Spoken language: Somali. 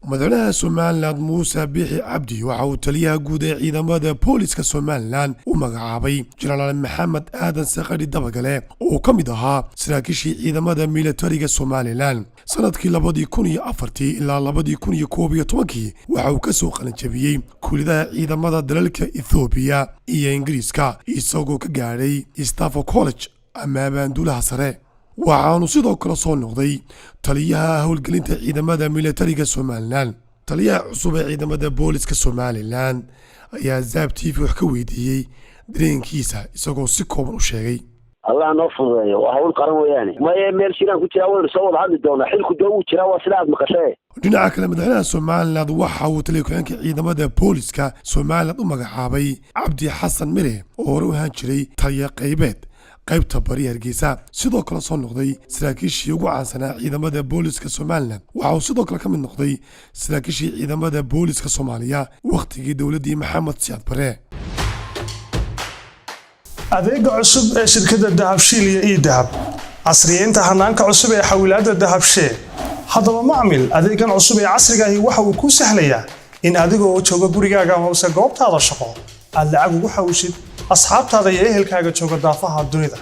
Madaxweynaha Somaliland Muuse Biixi Cabdi waxa uu taliyaha guud ee ciidamada booliska Somaliland u magacaabay Jenaraal Maxamed Aadan Sakadhi Dabagale, oo ka mid ahaa saraakiishii ciidamada militariga Somaliland. Sanadkii 2004-tii ilaa 2011-kii waxa uu ka soo qalinjabiyey kuuliyadaha ciidamada dalalka Ethoobiya iyo Ingiriiska, isagoo ka gaadhay Staff College ama abaanduulaha sare. Waxaanu sidoo kale soo noqday taliyaha howlgelinta ciidamada militariga Somaliland. Taliyaha cusub ee ciidamada booliska Somaliland ayaa Saab TV wax ka weydiiyey dareenkiisa, isagoo si kooban u sheegay. Allah noo fududeeyo, waa hawl qaran weeyaane. Maye, meel shiraan ku jiraa, waynu soo wada hadli doonaa. Xilku dee wuu jiraa, waa sida aad maqashee. Dhinaca kale, madaxweynaha Somaliland waxa uu taliya ku-xigeenka ciidamada booliska Somaliland u magacaabay Cabdi Xasan Mire, oo hore u ahaan jiray taliya qaybeed qaybta bari Hargeysa, sidoo kale soo noqday saraakiishii ugu caansanaa ciidamada booliska Somaliland. Waxa uu sidoo kale ka mid noqday saraakiishii ciidamada booliska Soomaaliya wakhtigii dowladdii Maxamed Siyaad Bare. Adeega cusub ee shirkadda Dahabshiil iyo eDahab, casriyeynta hanaanka cusub ee xawilaadda Dahabshee. Haddaba macmil, adeegan cusub ee casriga ahi waxa uu kuu sahlayaa in adigoo jooga gurigaaga amase goobtaada shaqo aad lacag ugu xawishid asxaabtaada iyo ehelkaaga jooga daafaha dunida.